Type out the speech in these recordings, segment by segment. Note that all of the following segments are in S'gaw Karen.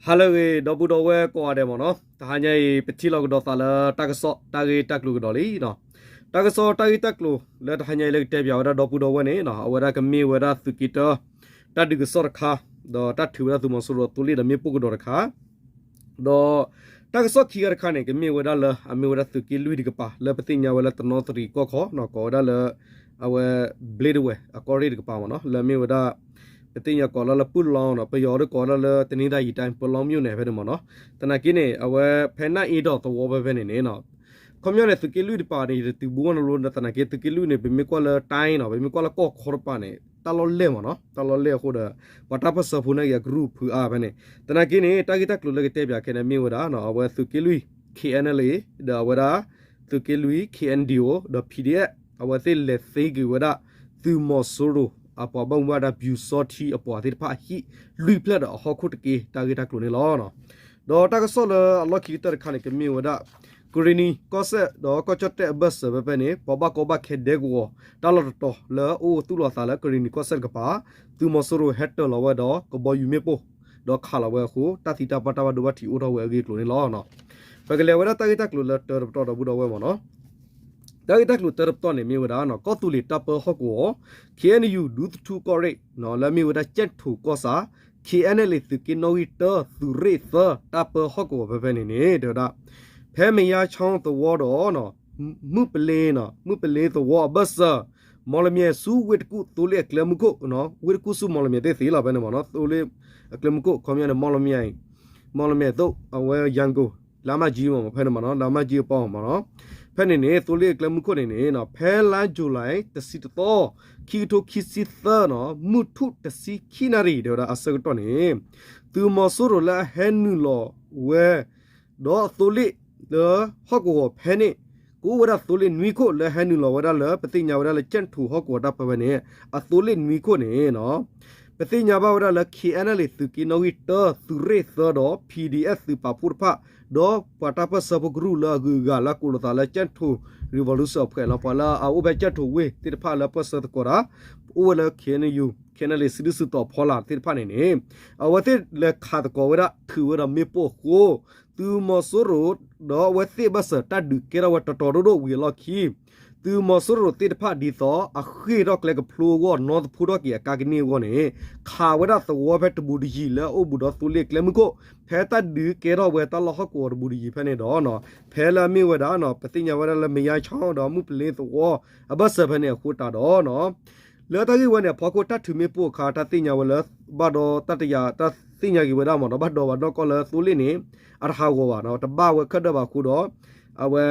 ဟါလၢအဂ့ၤ ဒီပုၢ်ဒီဝဲၢ်ကိးဂၤဒဲးမ့ၢ်နီၤ, တဟါညါအံၤ ပထံၣ်လိာ်ကဒီးသးလၢတၢ်ကစီၣ်တၢ်ဂ့ၢ်တၢ်ကျိၤကဒီးလံနီၤ. တၢ်ကစီၣ်တၢ်ဂ့ၢ်တၢ်ကျိၤလၢတဟါညါအံၤလၢကတဲပၠးဝဲဒၣ်ဒီပုၢ်ဒီဝဲၢ်န့ၣ် အဝဲဒၣ်ကမ့ၢ်ဝဲဒၣ်သုးက့တၢ တၢ်ဒုးကစီၣ်တခါ, ဒီးတၢ်ထုးဝဲဒၣ်သုးမီၤစိရိၤအသိလ့ၣ်ဒီးမ့ၣ်ပိၢ်ကဒီးတခါ ဒီးတၢ်ကစီၣ်ခံဂၤတခါန့ၣ် ကမ့ၢ်ဝဲဒၣ်လၢ အမ့ၢ်ဝဲဒၣ်သုးက့လွံၢ်တကပၤ လၢပသ့ၣ်ညါဝဲလၢတနီသရံၣ်ကီၢ်ခီနီၤ, ကိးဝဲဒၣ်လၢ အဝဲ ဘျ့ဒဝဲၢ်အကီၢ်ရ့ၣ်တကပၤမ့ၢ်နီၤ, လၢအမ့ၢ်ဝဲဒၣ် ပသ့ၣ်ညါကိးလၢလၢပုၢ်လီၤနီၤ, ပယီၤဒ်ကိးဝဲဒၣ်လၢ တနင်္သာရီတိုင်း ပလောင်းမြို့နယ် ဖဲန့ၣ်မ့ၢ်နီၤ. သနာ်က့န့ၣ် အဝဲဖဲနၢ်အ့ဒီးသဝီဖဲဖဲန့ၣ်န့ၣ်နီၤ, ခီပညီန့ၣ် သုးက့လွံၢ်တကပၤန့ၣ် ယတတုၤဘူးဘၣ်နီတဘျီ, သနာ်က့သုးက့လွံၢ်န့ၣ် ပမ့ၢ်ကွၢ်လၢတိုင်းနီၤ, ပမ့ၢ်ကွၢ်လၢကီၢ်ခီတကပၤန့ၣ် တၢ်လီၢ်လဲၢ်မ့ၢ်နီၤ, တၢ်လီၢ်လဲၢ်အဃိဒီး ပှၤတၢ်ပၢၢ်ဆၢဖိန့ၣ်က့ၤအကရူၢ်ဖုအါဖဲန့ၣ်. သနာ်က့န့ၣ် တၢ်ဂ့ၢ်တၢ်ကျိၤလၢကတဲပၠးခဲန့ၣ် မ့ၢ်ဝဲဒၣ် အဝဲသုးက့လွံၢ် K N L A ဒီးအဝဲဒၣ် သုးက့လွံၢ် K N D O ဒီး P D F အဝဲသ့ၣ်လဲၤသ့က့ၤဝဲဒၣ် သုးမီၤစိရိၤအပှၤဘၣ်မူဘၣ်ဒါ ပျူစောထီး အပှၤသ့ၣ်တဖၣ်အဟံၣ် လွံၢ်ဖျၢၣ်ဒီးအဟီၣ်ခိၣ်တက့ၢ် တၢ်ဂ့ၢ်တၢ်ကျိၤန့ၣ်လီၤ. ဒီးတၢ်ကစီၣ်လၢအလီၢ်ခံကတၢၢ်တခါန့ၣ် ကမ့ၢ်ဝဲဒၣ် ကရ့ၣ်နံၤကီၢ်စဲၣ်ဒီးကီၢ်ကၠီၣ်တဲၣ်အဘၢၣ်စၢၤဖဲဖဲန့ၣ် ပှၤဘၣ်ကီဘၣ်ခဲဒဲကဝီၤ တၢ်လီၢ်တတီၤလၢအအိၣ်သူၣ်လီၤအသးလၢကရ့ၣ်နံၤကီၢ်စဲၣ်တကပၤ သုးမီၤစိရိၤဟဲတၢၤလီၤဝဲဒီးကဘီယူၤမ့ၣ်ပိၢ် ဒီးခးလီၤဝဲအဃိ တၢ်သံတၢ်ပှၢ်တၢ်ဘၣ်ဒိဘၣ်ထံးအိၣ်ထီၣ်ဝဲအဂ့ၢ်အကျိၤန့ၣ်လီၤ. ပကလဲၤဝဲဒၣ်တၢ်ဂ့ၢ်တၢ်ကျိၤလၢတၢတပတီၢ်ဒီပုၢ်ဒီဝဲၢ်မ့ၢ်နီၤ. တၢ်ဂ့ၢ်တၢ်ကျိၤတၢတပတီၢ်န့ၣ်မ့ၢ်ဝဲဒၣ် ကီၢ်သူလ့ၤတၢ်ပၢဟီၣ်ကဝီၤ K N U ဒူသထူကီၢ်ရ့ၣ် လၢအမ့ၢ်ဝဲဒၣ် ကၠဲၣ်ထိၣ်ကီၢ်ဆၣ် K N L A သုးက့နီၣ်ဂံၢ်တၢ သုးရ့ၣ်သၢ တၢ်ပၢဟီၣ်ကဝီၤဖဲဖဲန့ၣ်န့ၣ် တဲဝဲဒၣ် ဖဲမယါခၠီသဝီဒီး မုၢ်ပလ့ မုၢ်ပလ့သဝီအဘၢၣ်စၢၤ မီၣ်လမၠဲၣ်ဆူဝ့ၢ်တကူၣ်သိလ့ၣ်အကျဲမုၢ်ခိၣ်, ဝ့ၢ်တကူၣ်ဆူမီၣ်လမၠဲၣ်သ့ၣ်သ့လီၤဖဲန့ၣ်မ့ၢ်နီၤ, သိလ့ၣ်အကျဲမုၢ်ခိၣ် ခီပညီန့ၣ် မီၣ်လမၠဲၣ် မီၣ်လမၠဲၣ်သိး အဝဲယၤကိာ် လါမၢ်ကၠံမ့ၢ်နီၤ, ဖဲန့ၣ်မ့ၢ်နီၤ လါမၢ်ကၠံအပီၢ်မ့ၢ်နီၤ. ဖဲန့ၣ်န့ၣ် သိလ့ၣ်အကျဲမုၢ်ခိၣ်န့ၣ်န့ၣ် ဖဲလါယူၤလံ တဆံတသီ ခံကထိခံဆံသၢနီၤ မုၢ်ထူၣ်တဆံခံနၣ်ရံၣ် တဲဝဲဒၣ်အဆၢကတီၢ်န့ၣ် သုးမီၤစိရိၤလၢအဟဲနုာ်လီၤဝဲ ဒီးအသိလ့ၣ်လၢဟီၣ်ကဝီၤဖဲန့ၣ် ကအိၣ်ဝဲဒၣ်သိလ့ၣ်နွံခိၣ် လၢဟဲနုာ်လီၤဝဲဒၣ်လၢ ပသ့ၣ်ညါဝဲဒၣ်လၢ ကၠဲၣ်ထိၣ်ဟီၣ်ကဝီၤတၢ်ပၢဖဲန့ၣ် အသိလ့ၣ်နွံခိၣ်န့ၣ်နီၤ ပသ့ၣ်ညါဘၣ်ဝဲဒၣ်လၢ K N L A သုးက့နီၣ်ဂံၢ်တၢ သုးရ့ၣ်သၢဒီး P D F သုးပာ်ဖှိၣ်တဖၣ် ဒီးပှၤတၢ်ပၢၢ်ဆၢဖိကရူၢ်လၢအဂုၤအဂၤလၢအကိးလိာ်သးလၢ ကၠဲၣ်ထိၣ် Revolution အဖှဲးလီၤ ပှၤလၢအအိၣ်ဖဲကၠဲၣ်ထိၣ်ဝ့ၢ်သ့ၣ်တဖၣ်လၢပၢၢ်ဆၢသကိးတၢ် အိၣ်ဝဲလၢ K N U K N L A စုဒုၣ်စုတီၤဖီလာ်သ့ၣ်တဖၣ်န့ၣ်န့ၣ် အဝဲသ့ၣ်လဲၤခးသကိးဝဲဒၣ်ထုးဝဲဒီးမ့ၣ်ပိၢ်အဃိ သုးမီၤစိရိၤ ဒီးအဝဲသ့ၣ်အဘၢၣ်စၢၤတၢ်ဒုးကဲထီၣ်ဝဲတီတီဒိၣ်ဒိၣ်ဝံၤအလီၢ်ခံ သုးမီၤစိရိၤသ့ၣ်တဖၣ်ဒ်သိး အဃ့ၢ်ထီၣ်ကျဲကဖျိအဂီၢ် နီသဖှိထီၣ်က့ၤအကါကန့ၢ်အဂီၢ်န့ၣ် ခးဝဲဒၣ်သဝီဖဲတဘူးတယံၤလၢအအိၣ်ဘူးဒီးသိလ့ၣ်အကျဲမုၢ်ခိၣ် ဖဲတၢ်ဒုးကဲထီၣ်ဝဲတၢ်လီၢ်ဟီၣ်ကဝီၤတဘူးတယံၤဖဲန့ၣ်ဒီး ဖဲလၢအမ့ၢ်ဝဲဒၣ် ပသ့ၣ်ညါဝဲဒၣ်လၢမယါခၠီဒီးမုၢ်ပလ့သဝီ အဘၢၣ်စၢၤဖဲန့ၣ်အဃိတးဒီး လၢတၢ်ဂ့ၢ်ဝဲန့ၣ် အဖီခိၣ်တၢ်ထုးမ့ၣ်ပိၢ်အခါ တၢ်သ့ၣ်ညါဝဲလၢ ဘၣ်ဒီးတၢ်တယာ် တၢ်သ့ၣ်ညါက့ၤဝဲဒၣ်မ့ၢ်နီၤ ဘၣ်ဒီးဘၣ်နီၢ်ကီၢ်လၢသိလ့ၣ်န့ၣ် အတဟးဂီၤဘၣ်နီၤ တဘၣ်ဝဲခဲဒၢၣ်ဘၣ်အဃိဒီး အဝဲ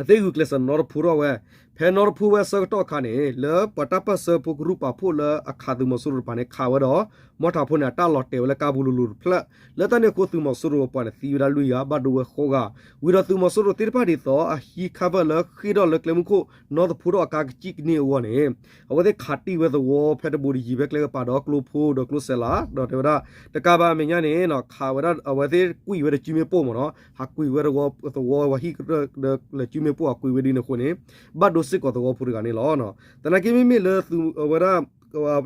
အသ့ၣ်ဂုာ်ကျဲးစၢးနီတဖှိထီၣ်ဝဲ ဖဲနီတဖှိဝဲအဆၢကတီၢ်အခါန့ၣ် လၢပှၤတၢ်ပၢၢ်ဆၢဖိကရူၢ်ပာ်ဖှိၣ်လၢအခးသုးမီၤစိရိၤတပၤန့ၣ် ခးဝဲဒီး မီၢ်ထးဖိန့ၣ် အတၢ်လီၤတဲာ်ဝဲလၢကါပူၤလိၤလိၤတဖျၢၣ် လၢတၢ်န့ၣ်အဃိ သုးမီၤစိရိၤအပှၤန့ၣ် သံဝဲဒၣ်လွံၢ်ဂၤ ဘၣ်ဒိဝဲဃိးဂၤ ဝံၤဒီးသုးမီၤစိရိၤသ့ၣ်တဖၣ်ဒ်သိး အဟံး cover လၢဃ့ၢ်ထီၣ်လၢကျဲမုၢ်ခိၣ် နီသဖှိထီၣ်အကါကစံၣ်ကန့ၢ်အဂီၢ်န့ၣ် အဝဲသ့ၣ်ခးတံၢ်ဝဲသဝီဖဲတဘူးတယံၤဖဲကျဲကပၤဒီးကျိဖိဒီးကျိစဲးလး ဒီးတဲဝဲဒၣ် တကးဘၣ်အမဲာ်ညါန့ၣ် ခးဝဲဒၣ်အဝဲသ့ၣ်ကွံာ်ဝဲဒီးစုမ့ၣ်ပိၢ်မ့ၢ်နီၤ ဟးကွံာ်ဝဲသဝီ သဝီဝဲဟံၣ်ကရၢၢ်ဒီးလၢစုမ့ၣ်ပိၢ်အကွံာ်ဝဲဒ်န့ၣ်အဃိန့ၣ် ဘၣ်ဒိစ့ၢ်ကီးသဝီဖိတဂၤန့ၣ်လီၤ. သနာ်က့မ့မ့ၢ်လၢသုး အဝဲဒၣ်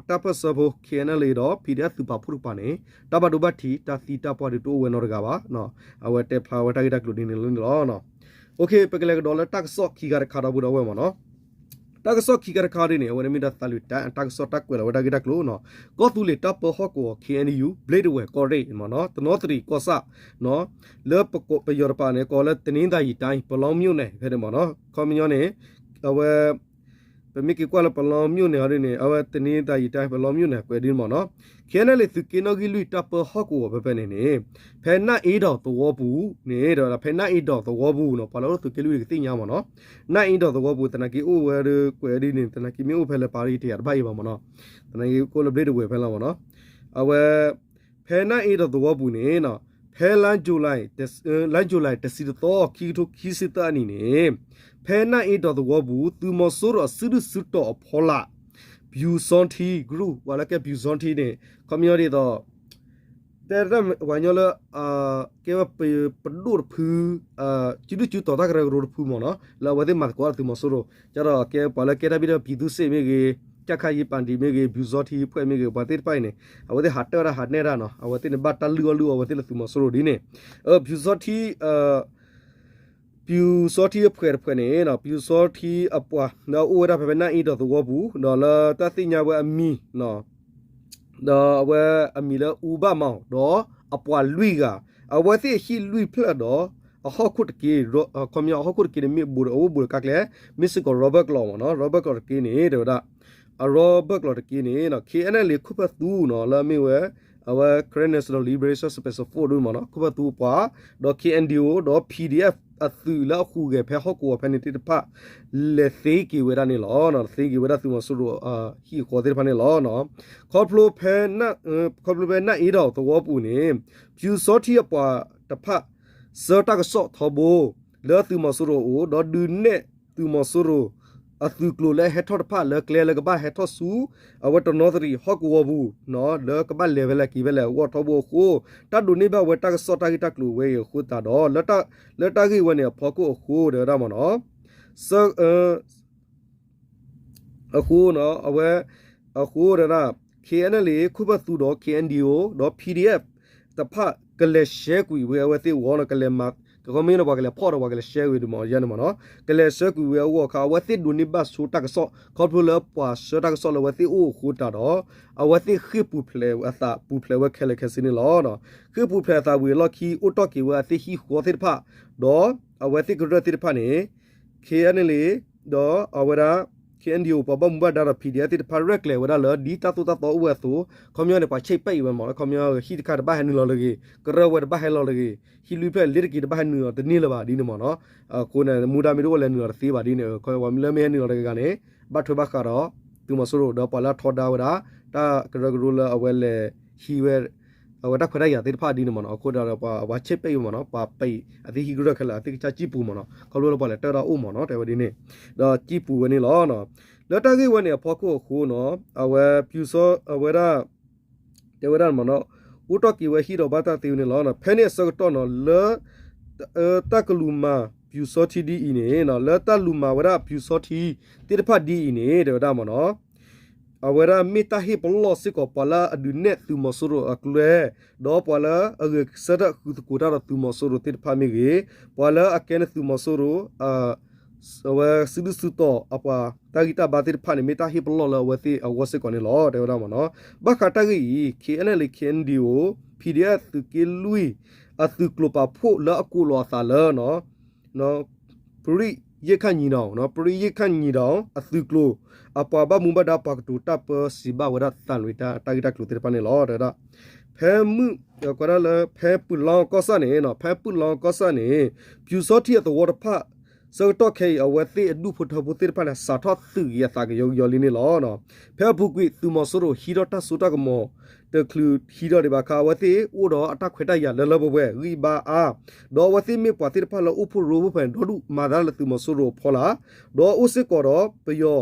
တၢ်ပၢၢ်ဆၢဖိ K N L A ဒီး P D F သုးပာ်ဖှိၣ်တကပၤန့ၣ် တၢ်ဘၣ်ဒိဘၣ်ထံး တၢ်သံတၢ်ပှၢ်ဒုးတအိၣ်ဝဲနီတဂၤဘၣ်. အဝဲတဲဖျါဝဲတၢ်ဂ့ၢ်တၢ်ကျိၤဒ်န့ၣ်လီၤ. ပကလဲၤကဒီးလၢတၢ်ကစီၣ်ခံခါတခါဒီပုၢ်ဒီဝဲၢ်မ့ၢ်နီၤ တၢ်ကစီၣ်ခံခါတခါဒ်န့ၣ် အဝဲန့ၣ်မ့ၢ်ဒၣ်သးလွံၢ်တၢ် တၢ်ကစီၣ်တၢ်ကွဲးလီၤဝဲတၢ်ဂ့ၢ်တၢ်ကျိၤနီၤ ကီၢ်သူလ့ၤတၢ်ပၢဟီၣ်ကဝီၤ K N U ဘျ့ဒဝဲၢ်ကီၢ်ရ့ၣ်မ့ၢ်နီၤ တနီသရံၣ်ကီၢ်ဆၣ် လၢပယီၤတပၤန့ၣ် ကိးလၢ တနင်္သာရီတိုင်း ပလောင်းမြို့နယ် ဖဲန့ၣ်မ့ၢ်နီၤ ခီပညီန့ၣ် အဝဲ ပမ့ၢ်က့ၤကွၢ်လၢပလောင်းမြို့နယ်ဟီဒ်န့ၣ် အဝဲ တနင်္သာရီတိုင်း ပလောင်းမြို့နယ် ကွဲးဒ်န့ၣ်မ့ၢ်နီၤ K N L A သုးက့နီၣ်ဂံၢ်လွံၢ်တၢ်ပၢဟီၣ်ကဝီၤဖဲဖဲန့ၣ်န့ၣ် ဖဲနၢ်အ့ဒီးသဝီပူၤန့ၣ် ဒီးဖဲနၢ်အ့ဒီးသဝီပူၤနီၤ ပှၤလၢအိၣ်သုးက့လွံၢ်တကသ့ၣ်ညါမ့ၢ်နီၤ နၢ်အ့ဒီးသဝီပူၤ သနာ်က့အိၣ်ဝဲဒီးကွဲးဒ်န့ၣ် သနာ်က့မ့ၢ်အိၣ်ဖဲလဲၣ်ပာ်ဒ်တယာ်တဘၣ်အံၤဘၣ်မ့ၢ်နီၤ သနာ်က့အိၣ်လၢဘျ့ဒဝဲၢ်ဖဲလီၤမ့ၢ်နီၤ အဝဲ ဖဲနၢ်အ့ဒီးသဝီပူၤန့ၣ် ဖဲလါယူၤလံ လါယူၤလံ တဆံတသီ ခံကထိခံဆံသၢအနံၣ်န့ၣ် ဖဲနၢ်အ့ဒီးသဝီပူၤ သုးမီၤစိရိၤအစုဒုၣ်စုတီၤအဖီလာ် ပျူစောထီး group ပှၤလၢကဲပျူစောထီးန့ၣ် ခီပညီဒ်သိး တဲတၢ်ပှၤကညီလၢ ကဲဝဲပဒိၣ်တဖု စုဒုၣ်စုတီၤတၢ်ကရၢကရိတဖုမ့ၢ်နီၤ လၢအဝဲသ့ၣ်မၤသကိးဒီးသုးမီၤစိရိၤ ကဒီးကဲပှၤလၢကဲတၢ်ဘံၣ်ဒီး ပြည်သူ့စစ် မ့ၢ်ဂ့ၤ တၢ်ခါယံၤပၣ်တံၣ်မ့ၢ်ဂ့ၤ ပျူစောထီးအဖွဲ့မ့ၢ်ဂ့ၤ ပှၤသ့ၣ်တဖၣ်အံၤန့ၣ် အဝဲသ့ၣ်ဟးတၢၢ်တၢ်ဟးနဲၣ်တၢ်နီၤ အဝဲသ့ၣ်န့ၣ်ဘၣ်တၢ်လုၢ်အီၣ်လုၢ်အီအဝဲသ့ၣ်လၢသုးမီၤစိရိၤဒ်န့ၣ် ပျူစောထီး ပျူစောထီးအဖွဲ့တဖုန့ၣ် ပျူစောထီးအပှၤ ဒီးအိၣ်ဝဲဒၣ်ဖဲဖဲနၢ်အ့ဒီးသဝီပူၤ ဒီးလၢတၢ်သ့ၣ်ညါဝဲအမံၤ ဒီးအဝဲအမံၤလၢအူဘၣ်မး ဒီးအပှၤလွံၢ်ဂၤ အဝဲသ့ၣ်အဟံၣ်လွံၢ်ဖျၢၣ်ဒီး အဟီၣ်ခိၣ်တက့ၢ် ခီပညီအဟီၣ်ခိၣ်တက့ၢ်န့ၣ် မ့ၢ်ဘူးဒီးအအိၣ်ဘူးဒီးကါကျဲ မ့ၢ်စ့ၢ်ကီး Robert ကျိာ်မ့ၢ်နီၤ Robert ကျိာ်တက့ၢ်န့ၣ် တဲဝဲဒၣ် အ Robert ကျိာ်တက့ၢ်န့ၣ် K N L A ခိၣ်ဖၢသူနီၤ လၢအမ့ၢ်ဝဲ အဝဲ Karen National Liberation Special Force ဒ်မ့ၢ်နီၤ ခိၣ်ဖၢသူအပှၤ ဒီး K N D O ဒီး P D F အသုးလၢအဟူးဂဲၤဖဲဟီၣ်ကဝီၤဖဲန့ၣ်သ့ၣ်တဖၣ် လဲၤသ့က့ၤဝဲဒၣ်န့ၣ်လီၤ. သ့က့ၤဝဲဒၣ်သုးမီၤစိရိၤဟံၣ်အဃီသ့ၣ်တဖၣ်န့ၣ်လီၤ. ခီဖျိဖဲ ခီဖျိဖဲနၢ်အ့ဒီးသဝီပူၤန့ၣ် ပျူစောထီးအပှၤတဖၣ် ဆှၢတၢ်ကစီၣ်ထီဘိ လၢသုးမီၤစိရိၤအအိၣ် ဒီးဒုးနဲၣ်သုးမီၤစိရိၤ အသုးကျိၤလၢအဟဲထီၣ်တဖၣ်လၢကျဲလၢကဘၣ်ဟဲထီၣ်ဆူ အဝဲတနီသရံၣ်ဟီၣ်ကဝီၤပူၤ လၢကဘၣ်လဲၤဖဲလဲၣ်က့ၤဖဲလဲၣ်အဂီၢ်ထီဘိအဃိ တၢ်ဒိးန့ၢ်ဘၣ်ဝဲတၢ်ကစီၣ်တၢ်ဂ့ၢ်တၢ်ကျိၤဝဲအံၤအဃိသတးဒီး လၢတၢ်ဂ့ၢ်ဝဲန့ၣ်အဖီခိၣ်အဃိ တဲဝဲဒၣ်မ့ၢ်နီၤ အဃိ အဝဲ အဃိဒၣ် K N L A ခိၣ်ဖၢသူဒီး K N D O ဒီး P D F တဖၣ်ကလဲၤရှဲကွံာ်ဝဲအဝဲသ့ၣ်အဂီၢ်နီၤ ကလဲၤမၤ ကမ့ၢ်လၢပှၤကလဲၤဖီၣ်ဒီးပှၤကလဲၤရှဲဝံၤဒ်မ့ၢ်ယဲန့ၣ်မ့ၢ်နီၤ ကလဲၤရှဲကွံာ်ဝဲအဂီၢ်အခါ အဝဲသ့ၣ်ဒိးန့ၢ်ဘၣ်ဆိတၢ်ကစီၣ် ခီဖျိလၢပှၤဆှၢတၢ်ကစီၣ်လၢအဝဲသ့ၣ်အိၣ်အဃိသတးဒီး အဝဲသ့ၣ်ဃ့ၢ်ပူၤဖျဲးအသးပူၤဖျဲးဝဲခဲလၢာ်ခဲဆ့န့ၣ်လီၤ. ဃ့ၢ်ပူၤဖျဲးအသးဝံၤအလီၢ်ခံ အိၣ်တီၢ်က့ၤဝဲအသ့ၣ်ဟံၣ်ဃီသ့ၣ်တဖၣ် ဒီးအဝဲသ့ၣ်ကရၢၢ်သ့ၣ်တဖၣ်န့ၣ် K N L A ဒီးအဝဲဒၣ် K N D O ပှၤဘၣ်မူဘၣ်ဒါဒီး P D F သ့ၣ်တဖၣ်ရဲၣ်ကျဲၤဝဲဒၣ်လၢ ဒ်တၢ်သိၣ်တၢ်သီအိၣ်ဝဲအသိး ခီပညီန့ၣ် ပှၤဆဲးပဲးအံၤဝဲမ့ၢ်နီၤ ခီပညီဟံၣ်တခါတဘၣ်ဟဲနုာ်လီၤတဂ့ၤ ကရၢၢ်ဝဲတဘၣ်ဟဲလီၤတဂ့ၤ ဟံၣ်လွံၢ်ဖျၢၣ်လ့တက့ၤတဘၣ်ဟဲနုာ်လီၤတန့ၢ်လၢၤဘၣ်ဒ်န့ၣ်မ့ၢ်နီၤ အဃိန့ၣ် မူဒါမ့ၢ်တအိၣ်လဲၤနုာ်လီၤတသ့ဘၣ်ဒ်န့ၣ် ခီပညီလၢမ့ၢ်ဟဲနုာ်လီၤတဂ့ၤဂၤန့ၣ် ဘၣ်ထွဲဘၣ်ဃးဒီး သုးမီၤစိရိၤဒီးပှၤလၢအထီဒါဝဲဒၣ် တၢ်ကရၢကရိလၢအဝဲလဲၤဟံးဝဲ အဝဲတၢ်ခွဲးတၢ်ယာ်သ့ၣ်တဖၣ်ဒ်န့ၣ်မ့ၢ်နီၤ အဃိဒီးပှၤဆဲးပဲးအံၤမ့ၢ်နီၤ ပှၤပဲးအံၤ အသ့ၣ်ဟံၣ်ကရၢၢ်ခဲလၢာ် အသ့ၣ်ကစၢ်စံၣ်ပူၤမ့ၢ်နီၤ ခီဖျိလၢပှၤလဲၤတၢၢ်တၢ်အိၣ်မ့ၢ်နီၤ တဲဝဲဒ်န့ၣ် ဒီးစံၣ်ပူၤဝဲန့ၣ်လီၤ. လၢတၢ်ဂ့ၢ်ဝဲန့ၣ်အဖီခိၣ်အဃိနီၤ အဝဲပျူစော အဝဲဒၣ် တဲဝဲဒၣ်မ့ၢ်နီၤ အိၣ်တီၢ်က့ၤဝဲဟံၣ်ဒီးဘၣ်တၢ်သ့ဝဲန့ၣ်လီၤ. ဖဲန့ၣ်အဆၢကတီၢ်နီၤ လၢ တၢ်ကလူၤမၤပျူစောထီးဒ်အံၤန့ၣ် လၢတၢ်လူၤမၤဝဲဒၣ်ပျူစောထီးသ့ၣ်တဖၣ်ဒ်အံၤန့ၣ် တဲဝဲဒၣ်မ့ၢ်နီၤ အဝဲဒၣ်မ့ၢ်တၢ်ဟ့ၣ်ပလီၢ်စ့ၢ်ကီး ပှၤလၢအဒုးနဲၣ်သုးမီၤစိရိၤအကျဲ ဒီးပှၤလၢအဂဲၤဆၢထၢၣ်ဃုသကိးတၢ်ဒီးသုးမီၤစိရိၤသ့ၣ်တဖၣ်မ့ၢ်ဂ့ၤ, ပှၤလၢအကဲန့ၣ်သုးမီၤစိရိၤ အဝဲစုဒုၣ်စုတီၤအပှၤတၢ်ဂံၢ်တၢ်ဘါသ့ၣ်တဖၣ်န့ၣ် မ့ၢ်တၢ်ဟ့ၣ်ပလီၢ်လၢအဝဲသ့ၣ်အဂီၢ်စ့ၢ်ကီးန့ၣ်လီၤ တဲဝဲဒၣ်မ့ၢ်နီၤ. ဘၣ်ဃးတၢ်ဂ့ၢ်အံၤ K N L A K N D O P D F သုးက့လွံၢ် အသုးကျိၤပာ်ဖှိၣ်လၢအကိးလီၤအသးလၢ ပရံးယ့ၢ်ခၣ်ညီနောင် ပရံးယ့ၢ်ခၣ်ညီနောင် အသုးကျိၤ အပှၤဘၣ်မူဘၣ်ဒါပှၤကတိၤတၢ်ပၢစံးဘၣ်ဝဲဒၣ်သးလွံၢ်တၢ်တၢ်ဂ့ၢ်တၢ်ကျိၤသ့ၣ်တဖၣ်န့ၣ်လီၤ. တဲဝဲဒၣ် ဖဲမုၢ် ကွၢ်ဒၣ်လၢဖဲပုၢ်လီကီၢ်ဆၣ်န့ၣ် ဖဲပုၢ်လီကီၢ်ဆၣ်န့ၣ် ပျူစောထီးအသဝီတဖၣ် ဆၢကတီၢ်ခဲအံၤ အဝဲသ့ၣ်အဒူၣ်ဖိထၢဖိသ့ၣ်တဖၣ်န့ၣ် စးထီၣ်သုးက့ၤအသးကယီကယီလံန့ၣ်လီၤ. ဖဲအပူၤကွံာ် သုးမီၤစိရိၤဟံးထီၣ်တၢ်စိတၢ်ကမီၤ တချုးဟံးထီၣ်ဒံးဘၣ်အခါ အဝဲသ့ၣ်အိၣ်ဒီးအတၢ်ခွဲးတၢ်ယာ်လၢလၢပှဲၤပှဲၤ ဂံၢ်ဘါအါ, ဒီးအဝဲသ့ၣ်မ့ၢ်ပှၤသ့ၣ်တဖၣ်လၢအိၣ်ဖှိၣ်ရိဖှိၣ်ဖဲန့ၣ် ဒီဒူၣ်မၤသးလၢသုးမီၤစိရိၤအဖီလာ်, ဒီးအိၣ်စ့ၢ်ကီးဒီးပယီၤကလုာ်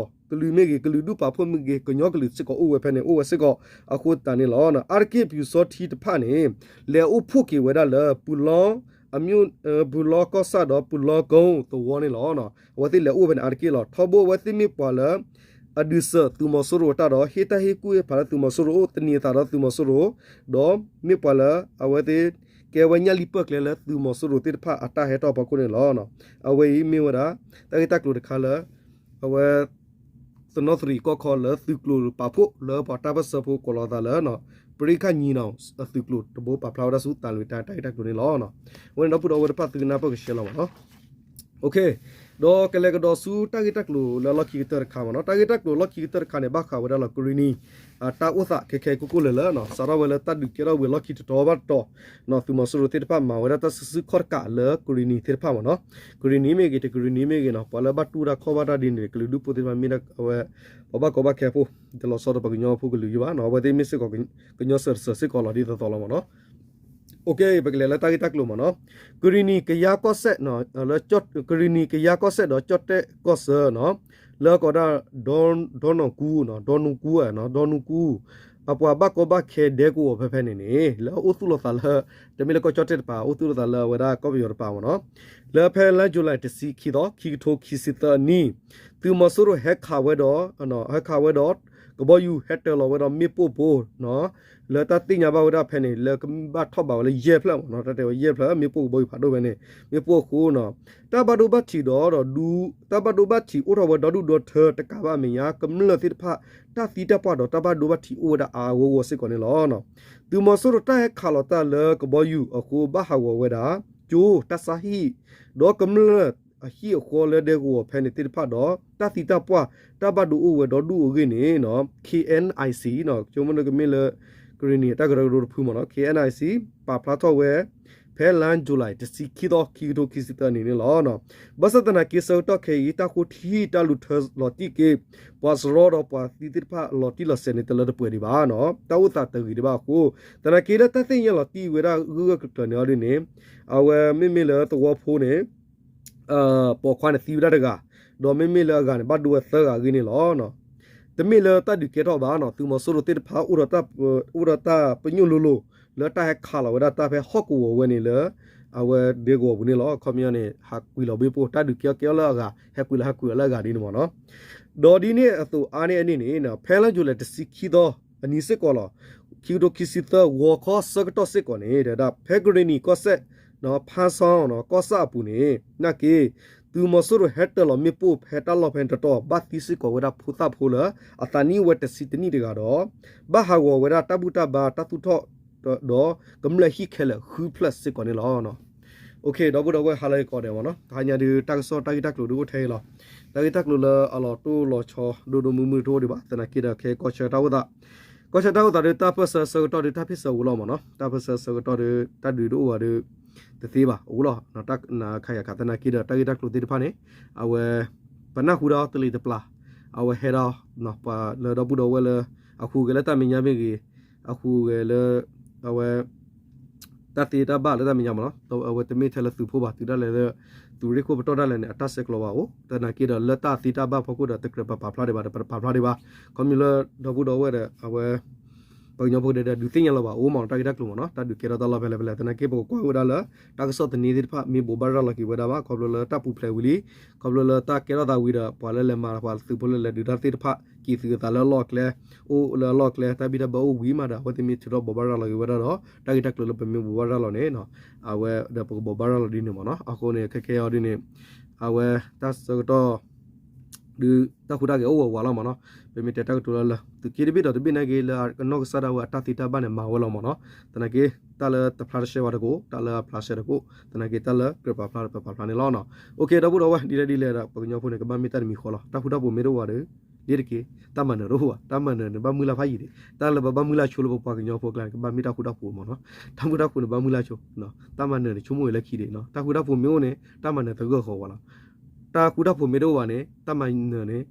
မ့ၢ်ဂ့ၤ ကလုာ်ဒူၣ်ပာ်ဖှိၣ်မ့ၢ်ဂ့ၤ ကညီကလုာ်စ့ၢ်ကီးအိၣ်ဝဲဖဲန့ၣ် အိၣ်ဝဲစ့ၢ်ကီးအဃိသတးန့ၣ်လီၤ. အါတက့ၢ်ပျူစောထီးတဖၣ်န့ၣ် လဲၤအိၣ်ဖှိၣ်က့ၤဝဲဒၣ်လၢ ပူၤလီ အမ့ၢ် ပူၤလီကီၢ်ဆၣ်ဒီးပူၤလီကိသဝီန့ၣ်လီၤ. အဝဲသ့ၣ်လဲၤအိၣ်ဖဲန့ၣ် အါတက့ၢ်လီၤ. ထီဘိအဝဲသ့ၣ်မ့ၢ်ပှၤလၢ အဒုးစၢၤသုးမီၤစိရိၤအတၢ်ဒီး ဟ့ၣ်တၢ်ဟ့ၣ်ကူၣ်ဟ့ၣ်ဖးလၢသုးမီၤစိရိၤအိၣ် သန့ၤအသးဒီးသုးမီၤစိရိၤ, ဒီးမ့ၢ်ပှၤလၢအဝဲသ့ၣ် ကဲဝဲညၣ်လံပၢၢ်ကျဲလၢသုးမီၤစိရိၤသ့ၣ်တဖၣ်အတၢ်ဟဲထီၣ်အဖီခိၣ်န့ၣ်လီၤ. အဝဲအံၤမ့ၢ်ဝဲဒၣ် တၢ်ဂ့ၢ်တၢ်ကျိၤတခါလၢ အဝဲ သနီသရံၣ်ကီၢ်ခီလၢသုးကျိၤပာ်ဖှိၣ်လၢပှၤတၢ်ပၢၢ်ဆၢဖိကိးလီၤသးလၢ ပရံးခၣ်ညီနီၤ အသုးကျိၤတဘိပာ်ဖျါဝဲဒၣ်ဆူသးလွံၢ်တၢ်တၢ်ဂ့ၢ်တၢ်ကျိၤန့ၣ်လီၤ. အဝဲန့ၣ်ဒီပုၢ်ဒီဝဲၢ်တဖၣ်သုကနၢ်ပၢၢ်ကဆှဲလီၤမ့ၢ်နီၤ. ဒီးကလဲၤကဒီးဆူတၢ်ဂ့ၢ်တၢ်ကျိၤလၢအလီၢ်ခံကတၢၢ်တခါမ့ၢ်နီၤ. တၢ်ဂ့ၢ်တၢ်ကျိၤလီၢ်ခံကတၢၢ်တခါန့ၣ် ဘၣ်ဃးဝဲဒၣ်လီၤ ကရံၣ်နံၤ တၢ်အိၣ်သးခဲခဲကိၢ်ကိၢ်လၢာ်လၢာ် စးထီၣ်ဝဲလၢတၢ်ဒုးကဲထီၣ်ဝံၤလီၢ်ခံတတီၤဘၣ်တတီၤ သုးမီၤစိရိၤသ့ၣ်တဖၣ်မၤဝဲဒၣ်တၢ်စုဆူၣ်ခီၣ်တကးလၢကရံၣ်နံၤသ့ၣ်တဖၣ်မ့ၢ်နီၤ. ကရံၣ်နံၤမ့ၢ်ဂ့ၤ တကရံၣ်နံၤမ့ၢ်ဂ့ၤနီၤ ပှၤလၢဘၣ်တူၢ်တၢ်ခီၣ်ဘၣ်တၢ်ဒ်န့ၣ် ကလုာ်ဒူၣ်ဖိသ့ၣ်တဖၣ်မ့ၢ်ဒၣ်အဝဲ ပှၤဘၣ်ကီဘၣ်ခဲဖိ တလီၤဆီဒီးပှၤကညီဖိကလုာ်ယံၤဘၣ်နီၤ အဝဲသ့ၣ်မ့ၢ်စ့ၢ်ကီး ကညီစၢၤတစၢၤစ့ၢ်ကီးလီၤဒ်သိးသိးလီၤမ့ၢ်နီၤ. ပကလဲၤလၢတၢ်ဂ့ၢ်တၢ်ကျိၤမ့ၢ်နီၤ. ကရံၣ်နံၤကယါကီၢ်စဲၣ် ကရံၣ်နံၤကယါကီၢ်စဲၣ်ဒီးကၠီၣ်တဲၣ်ကီၢ်ဆၢနီၤ လၢကိးဒၣ် ဒီနီၢ်ကူ ဒီနူကူ ဒီနူကူ အပှၤဘၣ်ကီဘၣ်ခဲဒဲကဝီၤဖဲဖဲန့ၣ်န့ၣ် လၢအအိၣ်သူၣ်လီၤသးလၢ တမ့ၢ်လၢကီၢ်ကၠီၣ်တဲၣ်တပၤ အိၣ်သူၣ်လီၤသးလၢအဝဲဒၣ်ကီၢ်ပယီၤတပၤမ့ၢ်နီၤ. လၢဖဲလါယူၤလံ တဆံခံသီ ခံကထိခံဆံသၢအနံၣ် သုးမီၤစိရိၤဟဲခးဝဲဒီး ဟဲခးဝဲဒီး ကဘီယူၤဟဲတၢၤလီၤဝဲဒီးမ့ၣ်ပိၢ်ဖိ လၢတၢ်သ့ၣ်ညါဘၣ်ဝဲဒၣ်ဖဲန့ၣ် လၢကဘၣ်ထီၣ်ဘးဝဲလၢယဲၢ်ဖျၢၣ်မ့ၢ်နီၤ, တၢ်တဲဝဲယဲၢ်ဖျၢၣ် မ့ၣ်ပိၢ်ကဘီယူၤဖးဒိၣ်ဖဲန့ၣ် မ့ၣ်ပိၢ်အဃိနီၤ, တၢ်ဘၣ်ဒိဘၣ်ထံးဒီး တၢ်ဘၣ်ဒိဘၣ်ထံးအိၣ်ထီၣ်ဝဲဒီဒူၣ်ဒီထၢတကးဘၣ်အမဲာ်ညါ ကမျၢၢ်သ့ၣ်တဖၣ် တၢ်သံတၢ်ပှၢ်ဒီးတၢ်ဘၣ်ဒိဘၣ်ထံးအိၣ်ဝဲဒၣ်အါအါဂီၢ်ဂီၢ်စ့ၢ်ကီးန့ၣ်လီၤ. သုးမီၤစိရိၤတၢ်ဟဲခးလီၤတၢ်လၢကဘီယူၤအဃိ ဘၣ်ဟးဂီၤဝဲဒၣ် ကၠိတၢ်ဆါဟံၣ် ဒီးကမျၢၢ်အဟံၣ်အဃီလၢဒဲကဝီၤဖဲန့ၣ်သ့ၣ်တဖၣ်ဒီး တၢ်သံတၢ်ပှၢ် တၢ်ဘၣ်ဒိအိၣ်ဝဲဒီဒူၣ်အဂ့ၢ်န့ၣ် K N I C ကၠိမ့ၢ်လၢကမ့ၢ်လၢ ကရ့ၣ်နံၤအတၢ်ကရၢကရိတဖုမ့ၢ်နီၤ K N I C ပာ်ဖျါထီၣ်ဝဲ ဖဲလါယူၤလံ တဆံခံသီ ခံကထိခံဆံသၢနံၣ်န့ၣ်လီၤ. ဘၣ်ဆၣ်သနာ်က့ဆၢကတီၢ်ခဲအံၤ တၢ်ဃိထံတၢ်လူၤထၢလီၤတံၢ်က့ၤ ပှၤစရီဒီးပှၤသံသ့ၣ်တဖၣ်လီၤတံၢ်လီၤဆဲးန့ၣ် တလၢတပှဲၤဒံးဘၣ်နီၤ တၢ်အိၣ်သးတဂ့ၤဒံးဘၣ်အဃိ သနာ်က့လၢတၢ်သ့ၣ်ညါလီၤတံၢ်ဝဲဒၣ်ဂုၢ်ဂၢ်ကျၢၤကျၢၤန့ၣ်အီၤဒ်န့ၣ် အဝဲမ့မ့ၢ်လၢသဝီဖိန့ၣ် ပိာ်ခွါန့ၣ်သံဝဲဒၣ်တဂၤ, ဒီးမ့မ့ၢ်လၢအဂၤန့ၣ် ဘၣ်ဒိဝဲသၢဂၤအဂ့ၢ်န့ၣ်လီၤ. တမ့ၢ်လၢတၢ်ဒုးကဲထီၣ်ဘၣ်နီၤ သုးမီၤစိရိၤသ့ၣ်တဖၣ် အိၣ်ဒီးတၢ်ပညိၣ်လိၤလိၤ လၢတၢ်ဟဲခးလီၤဝဲဒၣ်တၢ်ဖဲဟီၣ်ကဝီၤဝဲန့ၣ်လၢ အဝဲဒဲကဝီၤပူၤန့ၣ်လီၤ. ခီပညီန့ၣ် ဟးကွံာ်လီၤဘ့ၣ်ပိၢ် တၢ်ဒုးကဲထီၣ်ကဲထီၣ်လၢအဂၤ ဟဲကွံာ်လီၤဟဲကွံာ်လီၤလၢအဂၤဒ်န့ၣ်မ့ၢ်နီၤ ဒီးဒ်န့ၣ်အသိးအါန့ၢ်အန့ၣ်န့ၣ် ဖဲလါယူၤလံတဆံခံသီအနံၤစ့ၢ်ကီးလီၤ. ခံကထိခံဆံသၢ ဂီၤခီဆၢကတီၢ်စ့ၢ်ကီးန့ၣ် တဲဝဲဒၣ် ဖဲကရ့ၣ်နံၤကီၢ်စဲၣ် ဖါဆီ ကီၢ်ဆၣ်အပူၤန့ၣ် နာ်က့ သုးမီၤစိရိၤဟဲတၢၤလီၤမ့ၣ်ပိၢ်ဖဲတၢ်လီၢ်ဖဲန့ၣ်တတီၤ ဘၣ်သံစ့ၢ်ကီးဝဲဒၣ်ဖိသၣ်ဖိလၢ အသးနံၣ်အိၣ်ဝဲတဆံတနံၣ်တဂၤဒီး ဘၣ်ဟးဂီၤဝဲဒၣ်တၢ်ဘူၣ်တၢ်ဘါတၢ်သူၣ်ထီၣ် ဒီးကမျၢၢ်ဟံၣ်ခဲလၢာ်ဃုဖျၢၣ်စ့ၢ်ကီးန့ၣ်လီၤ. ဒီပုၢ်ဒီဝဲၢ်ဟါလၢအဂ့ၤကိးဂၤဒဲးမ့ၢ်နီၤ တဟါညါဒုး တၢ်ကစီၣ်တၢ်ဂ့ၢ်တၢ်ကျိၤဒုးအိၣ်ထဲအံၤလီၤ. တၢ်ဂ့ၢ်တၢ်ကျိၤလၢအလီၤတိၢ်လီၤဆီဒိၣ်ဒိၣ်မုၢ်မုၢ်တအိၣ်ဒံးဘၣ် သနာ်က့ဒီးခဲကီၢ်ဆၢတၢ်အိၣ်သး ကီၢ်ဆၢတၢ်အိၣ်သးဒုး တၢ်ပၢၢ်ဆၢဆၢကတီၢ်ဒုး တၢ်ဖ့ၣ်ဆၢအိၣ်လီၤမ့ၢ်နီၤ တၢ်ပၢၢ်ဆၢဆၢကတီၢ်ဒုး တၢ်ဒုးတအိၣ်ဘၣ်ဒုး တသ့ဘၣ် အိၣ်လီၤ ခါယၤခါ သနာ်က့ဒီး တၢ်ဂ့ၢ်တၢ်ကျိၤသ့ၣ်တဖၣ်န့ၣ် အဝဲ ပနၢ်ဟူဒီးတလံၤတပျၢ် အဝဲဟဲဒီး ပှၤလၢဒီပုၢ်ဒီဝဲၢ်လၢ အဟူးဂဲၤလၢတၢ်မဲာ်ညါမ့ၢ်ဂ့ၤ အဟူးဂဲၤလၢ အဝဲ တၢ်သ့တၢ်ဘၣ်လၢတၢ်မဲာ်ညါမ့ၢ်နီၤ အဝဲတမ့ၢ်ထဲလၢသုးဖိဘၣ် သုးဒၣ်လဲာ်လၢ သုးရ့ၣ်ခိၣ်ပတီၢ်ဒၣ်လဲာ်န့ၣ် အတၢ်ဆဲးကျိးဘၣ်အိၣ် သနာ်က့ဒီးလၢတၢ်သ့တၢ်ဘၣ်ဖီခိၣ်ဒီး တကြၢးပပာ်ဖျါဒံးဘၣ်ဒီး ပတပာ်ဖျါဒံးဘၣ် ခီမ့ၢ်လၢဒီပုၢ်ဒီဝဲၢ်ဒီး အဝဲ ပှၤကညီဖိကဒဲဒဲး ဒုးသ့ၣ်ညါလီၤဘၣ်အိၣ်မ့ၢ်နီၤ တၢ်ဂ့ၢ်တၢ်ကျိၤမ့ၢ်နီၤ တၢ်ဒုးကဲထီၣ်တၢ်လီၢ်ဖဲလဲၣ်ဖဲလဲၣ် သနာ်က့ပကကွၢ်ဝဲဒၣ်လၢ တၢ်ကစီၣ်သန့သ့ၣ်တဖၣ် မ့ၢ်ဘိးဘၣ်ရၤလီၤက့ၤဝဲဒၣ်ဘၣ် ခီဖျိလၢတၢ်ပူၤဖျဲးဝံၤလံ ခီဖျိလၢတၢ်ကဲထီၣ်သးဝံၤဒီး ပှၤလၢလဲၤမၤ ပှၤသုးဖိလၢလဲၤဒုးတၢ်သ့ၣ်တဖၣ် က့ၤသုးအသးလၢအလီၢ်အကျဲ အိၣ်လၢအလီၢ်အကျဲ တၢ်ဘံၣ်တၢ်ဘၢအိၣ်ဝံၤမးဒီး အဝဲသ့ၣ်မ့ၢ်ထုးထီၣ်ဘိးဘၣ်ရၤလီၤက့ၤဝဲဒၣ်ဒီး တၢ်ဂ့ၢ်တၢ်ကျိၤလၢပမ့ၢ်ဘိးဘၣ်ရၤလီၤန့ၣ် အဝဲဒီးပကဘိးဘၣ်ရၤလီၤဒ်န့ၣ်မ့ၢ်နီၤ အဃိန့ၣ် ခဲခဲအံၤဒ်န့ၣ် အဝဲတၢ်ဆၢကတီၢ် ဒုးတၢ်ဟူးတၢ်ဂဲၤအိၣ်ဝးဝးလီၤမ့ၢ်နီၤ ပမ့ၢ်တဲတၢ်ကတိၤလၢလၢ သုးက့တဘ့ၣ်ဒီးတဘ့ၣ်နာ်က့လၢအကနီၢ်ကစၢ်ဒၣ်ဝဲအတၢ်သ့တၢ်ဘၣ်န့ၣ် မၤဝဲလီၤမ့ၢ်နီၤ သနာ်က့ တၢ်လၢတဖျါတရှဲဝဲတကိး တၢ်လၢအဖျါရှဲတကိး သနာ်က့တၢ်လၢကြၢးပာ်ဖျါဒီးပပာ်ဖျါန့ၣ်လီၤ. အိၣ်ခ့ ဒီပုၢ်ဒီဝဲၢ် ဒ်လဲၣ်ဒ်လဲၣ်ဒီး ပှၤကညီဖိန့ၣ် ကဘၣ်မ့ၢ်တၢ်တမံၤဃီလီၤ တၢ်ဃူတၢ်ဖိးမ့ၢ်တအိၣ်ဘၣ်ဒီး ဒ်တက့ၢ် တၢ်မၤနၢၤတအိၣ်ဘၣ် တၢ်မၤနၢၤန့ၣ် ဘၣ်မုၢ်လၢ်ဖးယံာ်ဒံး တၢ်လၢပဘၣ်မုၢ်လၢ်ဆိလၢပပှၤကညီဖိအကျါန့ၣ် ကဘၣ်မ့ၢ်တၢ်ဃူတၢ်ဖိးမ့ၢ်နီၤ တၢ်ဃူတၢ်ဖိးန့ၣ် ဘၣ်မုၢ်လၢ်ဆိ တၢ်မၤနၢၤန့ၣ် ဆိကမိၣ်ဝဲလၢခံဒံး တၢ်ဃူတၢ်ဖိးမ့ၢ်အိၣ်န့ၣ် တၢ်မၤနၢၤသဂၢၢ်ဃီဝဲလီၤ တၢ်ဃူတၢ်ဖိးမ့ၢ်တအိၣ်ဘၣ်န့ၣ် တၢ်မၤနၢၤန့ၣ်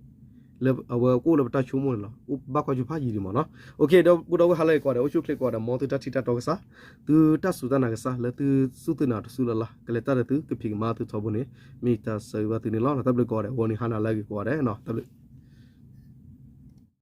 လၢအဝဲကအိၣ်လၢပတၢ်ဆိကမိၣ်န့ၣ်လီၤ ဘၣ်ကွၢ်ဆိဖးယံာ်ဒံးမ့ၢ်နီၤ အိၣ်ခ့ ဒီပုၢ်ဒီဝဲၢ်ဟါလၢအဂ့ၤကိးဂၤဒဲး အိၣ်ဆူၣ်အိၣ်ချ့ကိးဂၤဒဲး မ်သုတၢ်ထံၣ်တၢ်တီကစၢ် သုတၢ်စူၢ်တၢ်နာ်ကစၢ် လၢသုစူၢ်သုနာ်တစူၢ်လၢ်လၢ် ကလဲၤတၢ်ဒီးသု ကဖံးကမၤသုထီဘိန့ၣ် မ့ၢ်တၢ်ဆၢဂ့ၤဘၣ်သုန့ၣ်လီၤ တၢ်ဘျုးကိးဂၤဒဲး အဝဲန့ၣ်ဟါနၤလၢအဂ့ၤကိးဂၤဒဲး တၢ်ဘျုး